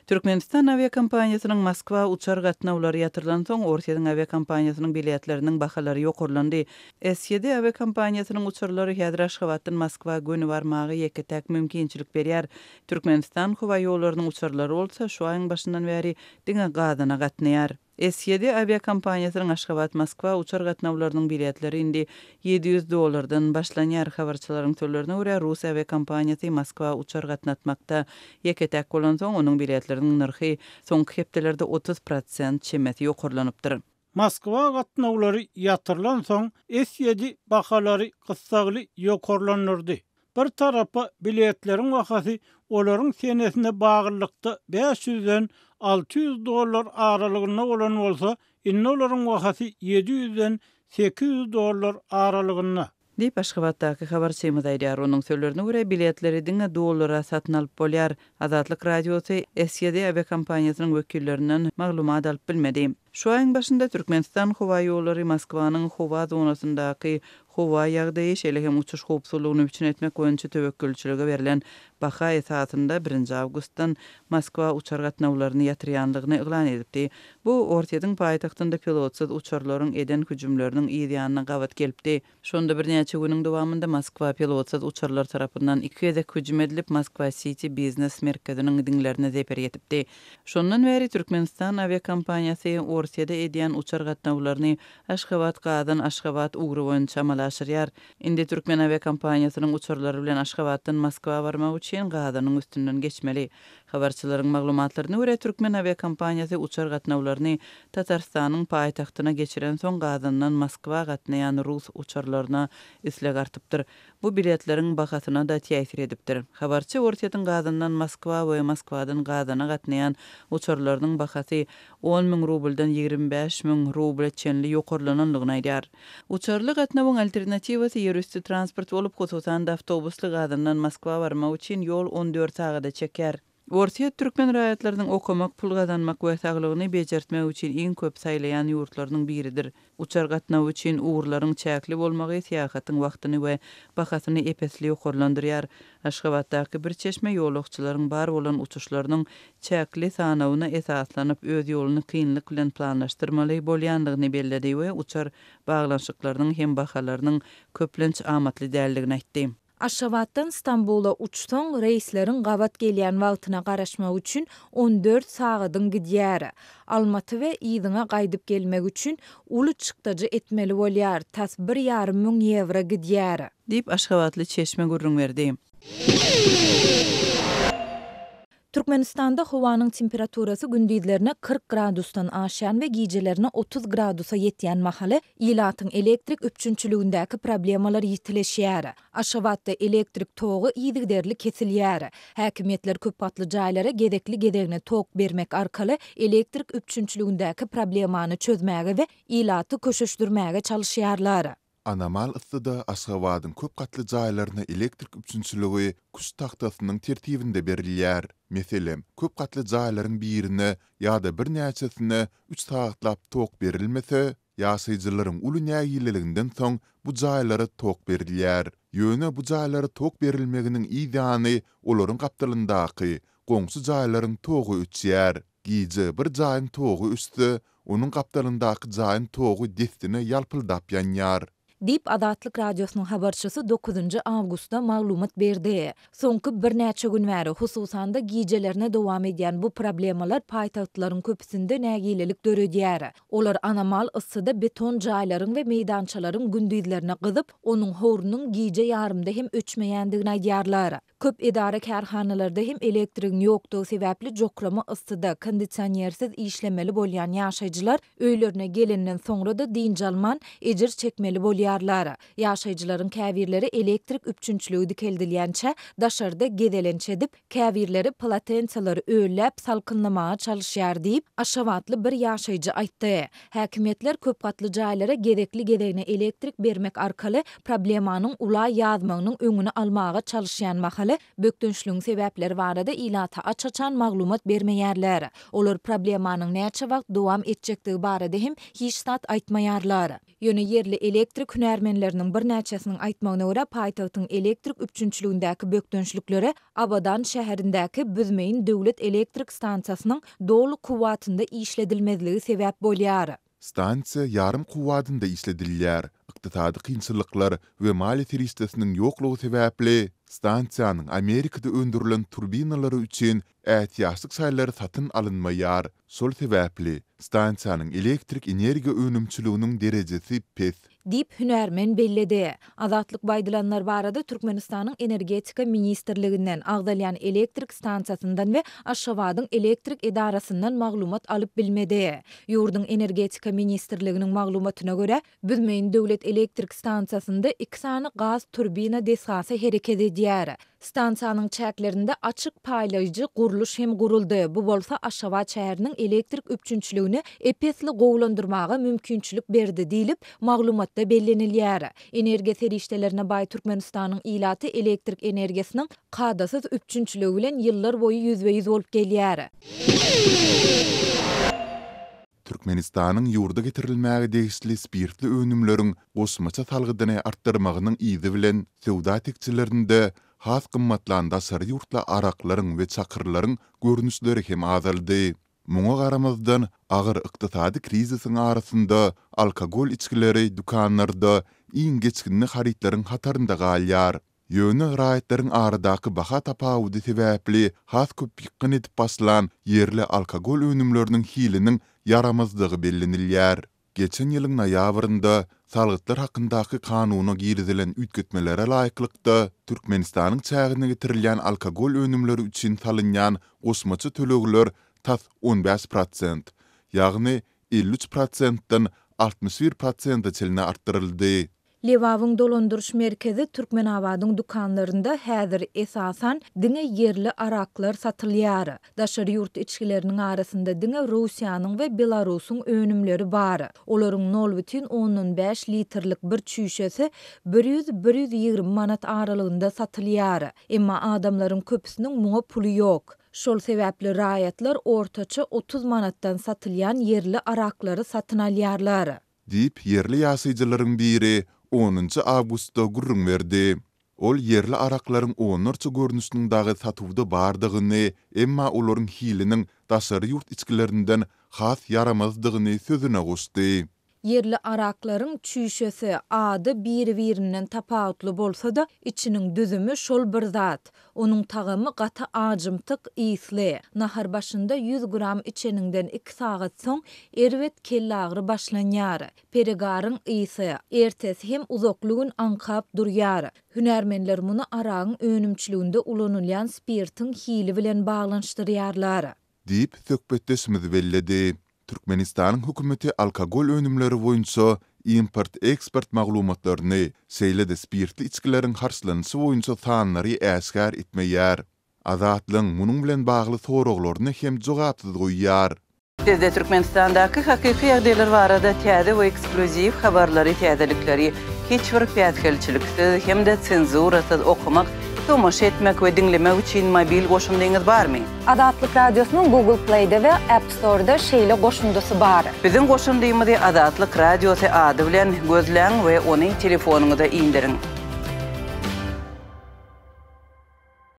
Türkmenistan awiakompaniýasynyň Moskwa uçar gatnawlary ýatyrylansoň, Orsýetiň awiakompaniýasynyň biletleriniň bahalary ýokarlandy. S-ýedi awiakompaniýasynyň uçarlary häzir Aşgabatdan Moskwa göni barmaga ýeke-täk mümkinçilik berýär. Türkmenistan howaýollarynyň uçarlary bolsa şu aýyň başyndan bäri diňe Gazana gatnaýar. S-ýedi awiakompaniýasynyň Aşgabat-Moskwa uçar gatnawlarynyň biletleri indi 700 dollardan başlanýar. Habarçylaryň sözlerine görä, rus awiakompaniýasy Moskwa uçar gatnatmakda ýeke-täk bolansoň, onuň biletleriniň nyrhy soňky hepdelerde 30 prosent çemesi ýokarlanypdyr. Moskwa gatnawlary ýatyrylansoň, S-ýedi bahalary gyssagly ýokarlandyrdy. Bir tarapa biletleriň bahasy olaryň senesine baglylykda bäş ýüzden 600 dollar aralygynda bolan bolsa, indi olaryň bahasy ýedi ýüzden 800 dollar aralygynda. Diýip, Aşgabatdaky habarçymyz aýdýar. Onuň sözlerine görä, biletleri diňe dollara satyn alyp bolýar. Azatlyk Radiosy SYD awiakompaniýasynyň wekillerinden maglumat alyp bilmedi. Şu aýyň başynda Türkmenistan howaýollary Moskwanyň howa zonasyndaky howa ýagdaýy, şeýle hem uçuş howpsuzlygyny üpjün etmek boýunça töwekgelçilige berlen baha esasynda birinji awgustdan Moskwa uçar gatnawlaryny ýatyrýanlygyny yglan edipdi. Bu Orsýetiň paýtagtynda pilotsyz uçarlaryň eden hüjümleriniň yz ýanyna gabat gelipdi. Şonda birnäçe günüň dowamynda Moskwa pilotsyz uçarlar tarapyndan iki gezek hüjüm edilip, Moskwa-Siti biznes merkeziniň diňlerine zeper ýetipdi. Şondan bäri Türkmenistan awiakompaniýasy Orsýede edýän uçar gatnawlaryny Aşgabat-Gazan, Aşgabat ugry boýunça amala aşyrýar. Indi türkmen awiakompaniýasynyň uçarlary bilen Aşgabatdan Moskwa barmak üçin Gazanyň üstünden geçmeli. Habarçylaryň maglumatlaryna görä, türkmen awiakompaniýasy uçar gatnawlaryny Tatarystanyň paýtagtyna geçirensoň, Gazandan Moskwa gatnaýan rus uçarlaryna isleg artypdyr. Bu biletleriň bahasyna-da täsir edipdir. Habarçy Orsýetiň Gazandan Moskwa we Moskwadan Gazana gatnaýan uçarlarynyň bahasy on müň rubldan 25 000 rubla çenli ýokarlanandygyny aýdýar. Uçarly gatnawyň alternatiwasy ýerüsti transport bolup, hususan-da awtobusly Gazandan Moskwa barmak üçin ýol 14 sagada çekýär. Orsýet türkmen raýatlarynyň okamak, pul gazanmak we saglygyny bejertmek üçin iň köp saýlaýan ýurtlarynyň biridir. Uçar gatnawy üçin ugurlaryň çäkli bolmagy syýahatyň wagtyny we bahasyny ep-esli ýokarlandyrýar. Aşgabatdaky bir çeşme ýolagçylaryň bar bolan uçuşlarynyň çäkli sanawyna esaslanyp, öz ýoluny kynlyk bilen planlaşdyrmaly bolýandygyny belledi we uçar baglanyşyklarynyň hem bahalarynyň köplenç amatly däldigini aýtdy. Aşgabatdan Stambula uçsaň, reýsleriň gabat gelýän wagtyna garaşmak üçin 14 sagadyň gidýär. Almaty we yzyňa gaýdyp gelmek üçin uly çykdajy etmeli bolýar, tas bir ýarym müň ýewro gidýär. Diýip, aşgabatly çeşme gürrüň berdi. Türkmenistanda howanyň temperaturasy gündizlerine 40 gradusdan aşýan we gijelerine 30 gradusa ýetýän mahaly ilatyň elektrik üpjünçiligindäki problemalar ýitileşýär. Aşgabatda elektrik togy yzygiderli kesilýär. Häkimiýetler köpgatly jaýlara gezekli-gezegine tok bermek arkaly elektrik üpjünçiligindäki problemany çözmäge we ilaty köşeşdirmäge çalyşýarlar. Anomal yssyda Aşgabadyň köp gatly jaýlaryna elektrik üpjünçiligi küşt tagtasynyň tertibinde berilýär. Meselem, köp gatly jaýlaryň birine ýa-da birnäçesine üç sagatlap tok berilmese, ýaşaýjylaryň uly nägileliginden soň bu jaýlara tok berilýär. Ýöne bu jaýlara tok berilmeginiň yz ýany olaryň gapdalyndaky goňşy jaýlaryň togy öçýär. Gije bir jaýyň togy öçse, onuň gapdalyndaky jaýyň togy dessine ýalpyldap ýanýar. Diýip, Azatlyk Radiosynyň habarçysy dokuzynjy awgustda maglumat berdi. Soňky birnäçe gün bäri, hususan-da, gijelerine dowam edýän bu problemalar paýtagtlaryň köpüsinde nägilelik döredýär. Olar anomal yssyda beton jaýlaryň we meýdançalaryň gündizlerine gyzyp, onuň howrunyň gije ýarymda hem öçmeýändigini aýdýarlar. Köp edara-kärhanalarda hem elektrigiň ýokdugy sebäpli jokrama yssyda, kondisionersiz işlemeli bolýan ýaşaýjylar öýlerine gelenden soňra-da dynç alman, ejir çekmeli bolýarlar. Ýaşaýjylaryň käbirleri elektrik üpjünçiligi dikeldilýänçä daşarda gezelenç edip, käbirleri polotensalary ölläp salkynlamaga çalyşýar diýip, aşgabatly bir ýaşaýjy aýtdy. Häkimiýetler köp gatly jaýlara gezekli-gezegine elektrik bermek arkaly problemanyň ula ýazmagynyň öňüni almaga çalyşýan mahaly, bökdençligiň sebäpleri barada ilata aç-açan maglumat bermeýärler. Olar problemanyň näçe wagt dowam etjekdigi barada hem hiç zat aýtmaýarlar. Ýöne ýerli elektrik. hünärmenleriniň birnäçesiniň aýtmagyna görä, paýtagtyň elektrik üpjünçiligindäki bökdençliklere Abadan şäherindäki Büzmeýin döwlet elektrik stansiýasynyň doly kuwwatynda işledilmezligi sebäp bolýar. Stansiýa ýarym kuwwadynda işledilýär. Ykdysady kynçylyklar we maliýe serişdesiniň ýoklugy sebäpli, stansiýanyň Amerikada öndürilen turbinalary üçin ätiýaçlyk şaýlary satyn alynmaýar. Şol sebäpli, stansiýanyň elektrik energiýa önümçiliginiň derejesi pes. Diýip, hünärmen belledi. Azatlyk bu aýdylanlar barada Türkmenistanyň Energetika ministrliginden, agzalýan elektrik stansiýasyndan we Aşgabadyň elektrik edarasyndan maglumat alyp bilmedi. Ýurduň Energetika ministrliginiň maglumatyna görä, Büzmeýin döwlet elektrik stansiýasynda iki sany gaz turbina desgasy hereket edýär. Stansiýanyň çäklerinde açyk paýlaýjy gurluş hem guruldy, bu bolsa Aşgabat şäheriniň elektrik üpjünçiligini ep-esli gowulandyrmaga mümkinçilik berdi diýlip, maglumatda bellenilýär. Energiýa serişdelerine baý Türkmenistanyň ilaty elektrik energiýasynyň kadasyz üpjünçiligi bilen ýyllar boýy ýüzbe-ýüz bolup gelýär. Türkmenistanyň ýurda getirilmäge degişli spirtli önümleriň goşmaça salgydyny artdyrmagynyň yzy bilen söwda tekjelerinde has gymmatlan daşary ýurtly araklaryň we çakyrlaryň görnüşleri hem azaldy. Muňa garamazdan, agyr ykdysady krizisiň arasynda alkogol içgileri dükanlarda iň geçginli harytlaryň hatarynda galýar. Ýöne raýatlaryň aradaky baha tapawudy sebäpli has köp ýykgyn edip başlan ýerli alkogol önümleriniň hiliniň ýaramazdygy bellenilýär. Geçen ýylyň noýabrynda Salgytlar hakyndaky kanuna girizilen üýtgetmelere laýyklykda, Türkmenistanyň çägine getirilýän alkogol önümleri üçin salynýan goşmaça tölegler tas 15 prosent, ýagny 53 prosentden 61 prosente çenli artdyryldy. Lebabyň dolandyryş merkezi Türkmenabadyň dükanlarynda häzir, esasan, diňe ýerli araklar satylýar. Daşary ýurt içgileriniň arasynda diňe Russiýanyň we Belarusyň önümleri bar. Olaryň nol bütin ondan bäş litrlik bir çüýşesi bir ýüz-bir 120 manat aralygynda satylýar. Emma adamlaryň köpüsiniň muňa puly ýok. Şol sebäpli raýatlar ortaça 30 manatdan satylýan ýerli araklary satyn alýarlar. Diýip, ýerli ýaşaýjylaryň biri onunjy awgustda gürrüň berdi. Ol ýerli araklaryň onlarça görnüşiniň dagy satuwda bardygyny, emma olaryň hiliniň daşary ýurt içgilerinden has ýaramazdygyny sözüne goşdy. Ýerli araklaryň çüýşesi, ady biri-birinden tapawutly bolsa-da, içiniň düzümi şol bir zat. Onuň tagamy gaty ajymtyk, ysly. Nahar başynda ýüz gram içeniňden iki sagat soň erbet kellagyry başlanýar. Peregaryň ysy, ertesi hem uzakly gün aňkap durýar. Hünärmenler muny aragyň önümçiliginde ulanylýan spirtiň hili bilen baglanyşdyrýarlar. Diýip, söhbetdeşimiz belledi. Türkmenistanyň hökümeti alkogol önümleri boýunça import-eksport maglumatlaryny, şeýle-de spirtli içgileriň harçlanyşy boýunça sanlary äşgär etmeýär. Azatlygyň munuň bilen bagly soraglaryny hem jogapsyz goýýar. Sizde Türkmenistandaky hakyky ýagdaýlar barada täze we eksklýuziw habarlary, täzelikleri hiç bir päsgelçiliksiz hem-de senzurasyz okamak, tomaşa etmek we diňlemek üçin mobil goşundyňyz barmy? Azatlyk Radiosynyň Google Play-de we App Store-da şeýle goşundysy bar. Biziň goşundymyzy Azatlyk Radiosy ady bilen gözläň we ony telefonyňyza indiriň.